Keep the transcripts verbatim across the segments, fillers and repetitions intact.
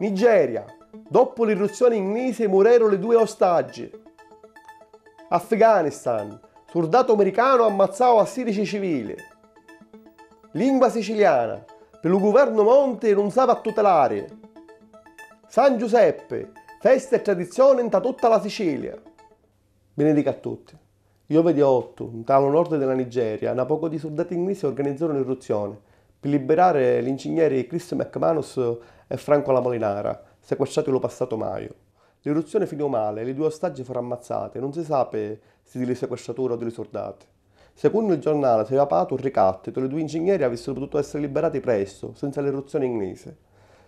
Nigeria, doppu l'irruzzioni inglisi mureru li dui ostaggi. Afghanistan, surdatu miricanu ammazzau a sidici civili. Lingua siciliana, pi lu guvernu Monti nun s'havi a tutelari. San Giuseppi, festa e tradizioni nta tutta la Sicilia. Benedica a tutti. Jovedi ottu, nta lu nord di la Nigeria, na pocu di surdati inglisi urganizzaru n'irruzzioni pi libirari l'incigneri Chris McManus e Franco Lamolinara, sequestrati lu passatu maiu. L'irruzzioni finiu mali e li dui ostaggi foru ammazzati, nun si sapi si di li sequestraturi o di li surdati. Secunnu il giornale, si avia pagatu un ricattitu, li dui incingneri avissero potuto essere liberati presto, senza l'irruzione inglese.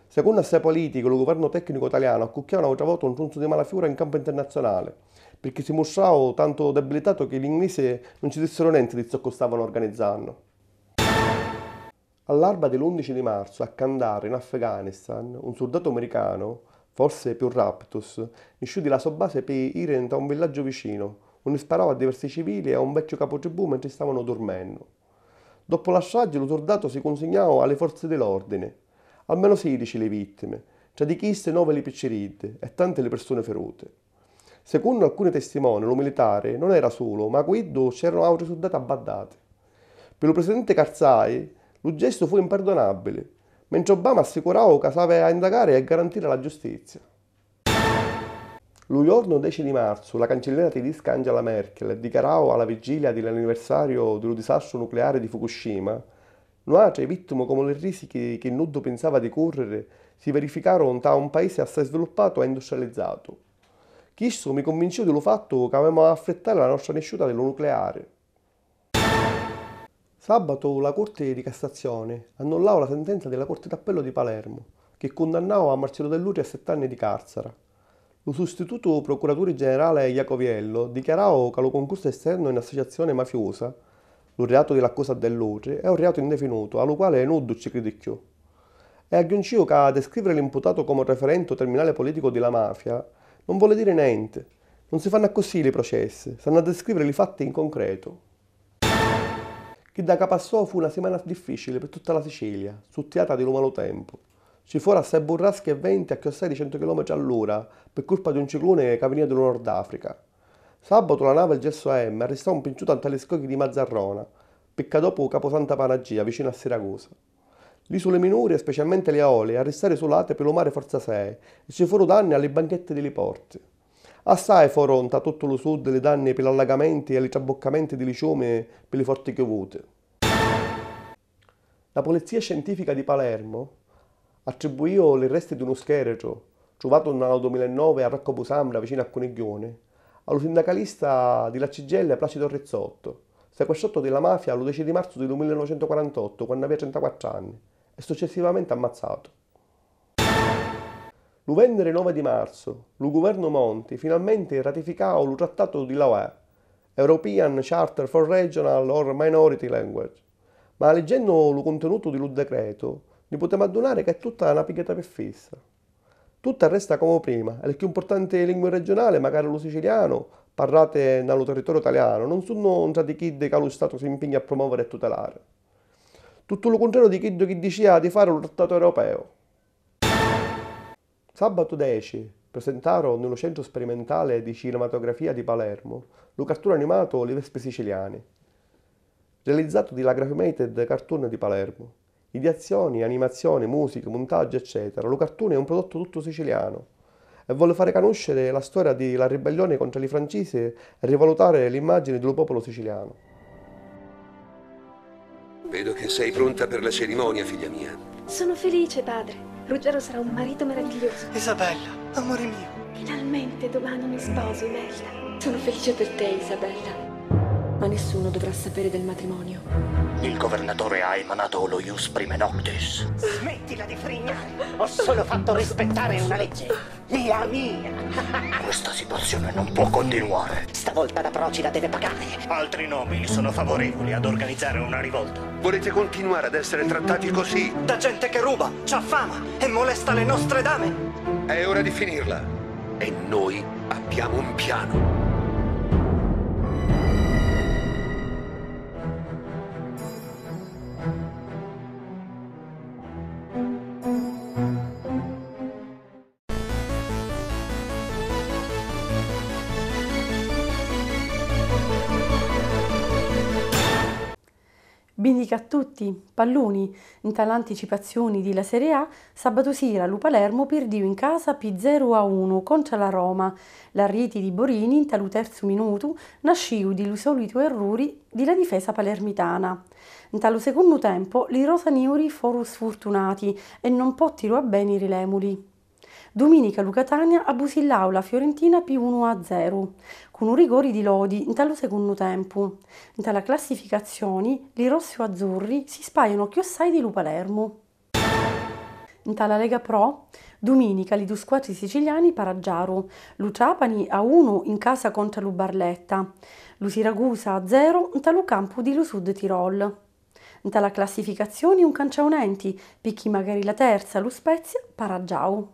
Secunnu assai politichi, lu guvernu tecnicu talianu accucchiau n'autra vota un trunzu di malafiura in campu internazionale, pirchì si mustrau tantu debilitatu chi li inglisi nun ci dissero nenti di zoccu stavanu organizzannu. All'arba di l'undici di marzu, a Kandahar, in Afghanistan, un surdatu miricanu, forsi più raptus, nisciu di la so base pi iri nta un villaggiu vicinu, unni sparau a diversi civili e a un vecchiu caputribù mentri stavanu durmennu. Doppu la stragi, lu surdatu si cunsignau a li forzi di l'ordini. Almenu sidici li vittimi, tra di chisti novi li picciriddi e tanti li pirsuni firuti. Secunnu alcuni testimoni, lu militari non era sulu, ma cu iddu c'erano autri surdati abbaddati. Pi lu presidenti Karzai, lu gestu fu imperdonabili, mentri Obama assicurau ca s'havi a indagari e garantiri la giustizia. Lu jornu deci di marzu, la cancillera tidisca Angela Merkel dichiarau a la vigilia di l'anniversariu di lu disastru nucleari di Fukushima: "Nuatri vittimu comu li risichi chi nuddu pinsava di curriri si verificaru nta un paisi assai sviluppatu e industrializzatu. Chistu mi cunvinciu di lu fattu ca avemu a affrittari la nostra nisciuta di lu nucleari." Sabatu la Curti di Cassazzioni annullau la sentenza di la Curti d'Appellu di Palermu, chi cunnannau a Marcellu Dell'Utri a sett'anni di carzara. Lu sustitutu procuraturi generale Iacoviello dichiarau ca lu cuncursu esternu in associazioni mafiusa, lu reatu di l'accusa a Dell'Utri, è un reatu indefinutu, a lu quali nuddu ci cridi cchiù. E agghiunciu ca descriviri l'imputatu comu referenti o terminali politicu di la mafia nun voli diri nenti. Nun si fannu accussì li processi, s'hannu a descriviri li fatti in concretu. Chidda ca passò fu na simana difficili pi tutta la Sicilia, suttiata di lu malu tempu. Ci foru assai burraschi e venti a cchiossai di centu chilometri all'ura pi curpa di un cicluni ca vinia di lu Nord Africa. Sabatu la navi il Gelso M arristau mpinciuta nta li scoghi di Mazzarrona, picca dopu Capusanta Panagia, vicinu a Siracusa. L'isuli minuri, e specialmenti li Eoli, arristaru isulati pi lu mari forza sei e ci foru danni a li banchetti di li porti. Assai foru nta tuttu lu sud li danni pi l'allagamenti e li trabbuccamenti di li ciumi pi li forti chiovuti. La Polizia Scientifica di Palermo attribuiu li resti di un scheletru, truvatu nna lu dumila e novi a Rocca Pusambra, vicinu a Cunigghiuni, a lu sindacalista di la C G I L Placido Rizzotto, sequestratu di la mafia lu deci di marzu di lu millenovecentuquarantottu, quannu avia trentaquattru anni, e successivamenti ammazzatu. Lu venniri novi di marzu, lu guvernu Monti finalmenti ratificau lu trattatu di la U E, European Charter for Regional or Minority Language, ma liggennu lu cuntenutu di lu decretu, ni putemu addunari ca è tutta na pigghiata pi fissa. Tuttu arresta comu prima e li cchiù mpurtanti lingui regionali, macari lu sicilianu, parrati nna lu territoriu talianu, nun sunnu ntra di chiddi ca lu Statu si mpigna a promòviri e tutelari. Tuttu lu cuntrariu di chiddu chi dicia di fari lu trattatu europeu. Sabatu deci, presentaru nni lu Centru Sperimentali di Cinematografia di Palermu lu cartuni animatu Li Vespi Siciliani, realizzatu di la Grafimated Cartoon di Palermu. Ideazioni, animazioni, musica, muntaggiu, eccetera, lu cartuni è un prodottu tuttu sicilianu e voli fari canusciri la storia di la ribellioni contra li Francisi e rivalutari l'immagini di lu populu sicilianu. Vedo che sei pronta per la cerimonia, figlia mia. Sono felice, padre. Ruggero sarà un marito meraviglioso. Isabella, amore mio. Finalmente domani mi sposo, Imelda. Sono felice per te, Isabella. Ma nessuno dovrà sapere del matrimonio. Il governatore ha emanato lo ius prime noctis. Smettila di frignare! Ho solo fatto rispettare una legge. La mia! Questa situazione non può continuare. Stavolta la Procida deve pagare. Altri nobili sono favorevoli ad organizzare una rivolta. Volete continuare ad essere trattati così? Da gente che ruba, ci affama e molesta le nostre dame. È ora di finirla. E noi abbiamo un piano. Classifica a tutti, palluni. Nta l'anticipazziuni di la Serie A, sabatu sira lu Palermu pirdiu in casa pi zeru a unu contra la Roma. La riti di Borini nta lu terzu minutu nascìu di lu sòlitu erruri di la difesa palermitana. Nta lu secunnu tempu li rosaniuri foru sfurtunati e non pòttiru abbèniri l'èmuli. Dumìnica lu Catania abbusillau la Fiorentina pi unu a zeru, cu nu rigori di Lodi nta lu secunnu tempu. Nta la classificazzioni li rossu-azzurri si spàianu chiossai di lu Palermu. Nta la Lega Pro, dumìnica li du squatri siciliani paraggiaru, lu Trapani a unu in casa contra lu Barletta, lu Siracusa a zeru nta lu campu di lu Sud Tirol. Nta la classificazzioni 'un canciau nenti, picchì macari la terza, lu Spezia, paraggiau.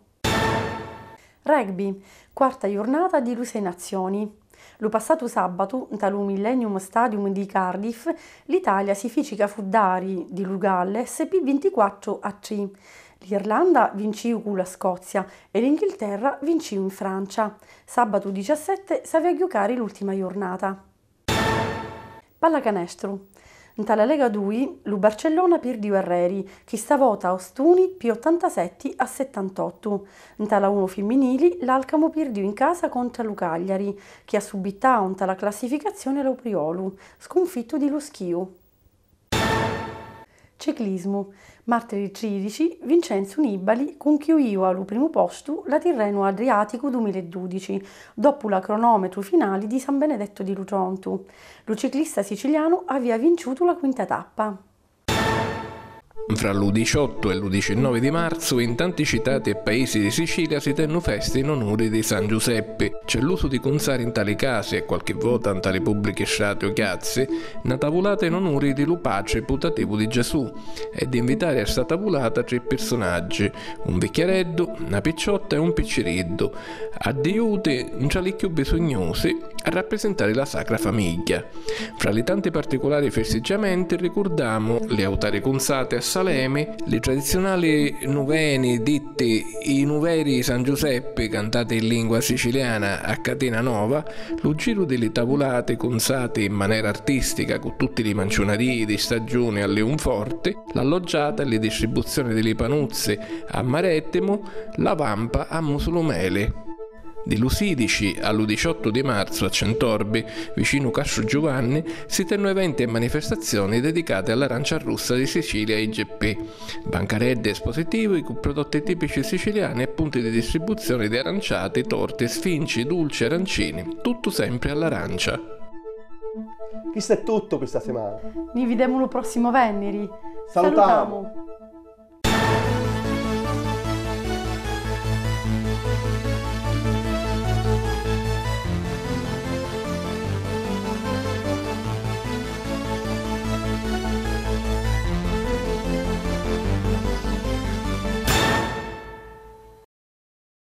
Rugby, quarta jurnata di lu Sei Nazzioni. Lu passatu sàbbatu, nta lu Millennium Stadium di Cardiff, l'Italia si fici cafuddari di lu Galles pi vintiquattru a tri. L'Irlanda vincìu cu la Scozia e l'Inghilterra vincìu in Francia. Sàbbatu diciassette s'havi a jucari l'ùltima jurnata. Pallacanestru. Nta la Lega dui, lu Barcellona pirdiu arreri, chista vota a Ostuni pi ottantasetti a settantottu. Nta la unu fimminili, l'Alcamu pirdiu in casa contra lu Cagliari, chi assubittau nta la classificazzioni a lu Priolu, scunfittu di lu Schiu. Ciclismu. Martiri tridici, Vincenzu Nibali cunchiuìu a lu primu postu la Tirrenu Adriaticu dumila e dudici, doppu la cronòmetru finali di San Benedettu di lu Trontu. Lu ciclista sicilianu avìa vinciutu la quinta tappa. Nfra lu diciottu e lu dicinnovi di marzu, in tanti citati e paisi di Sicilia si tennu festi in onuri di San Giuseppi. C'è l'usu di cunzari nta li casi e qualchi vota nta li pubblichi strati o chiazzi na tavulata in onuri di lu patri putativu di Gesù e di nvitari a sta tavulata tri pirsunaggi, un vicchiareddu, na picciotta e un picciriddu, addiuti ntra li cchiù bisugnusi, a rapprisintari la Sacra Famigghia. Fra li tanti particulari fistiggiamenti ricurdamu li autari cunzati a Salemi, li tradiziunali nuveni ditti i Nuveri i San Giuseppi cantati in lingua siciliana a Catina Nova, lu giru di li tavulati cunzati in manera artistica cu tutti li manciunarii di staggiuni a liunforti, l'alloggiata e li distribuzioni di li panuzzi a Marettimu, la vampa a Musulumeli. Di lu sidici a lu diciottu di marzu a Centorbi, vicinu Castru Giuvanni, si tennu eventi e manifestazioni dedicati all'Arancia Russa di Sicilia I G P, bancareddi espositivi cu prodotti tipici siciliani e punti di distribuzioni di aranciati, torti, sfinci, dulci, arancini, tuttu sempri all'arancia. Chistu è tuttu pi sta simana. Ni videmu lu prossimu venniri. Salutamu.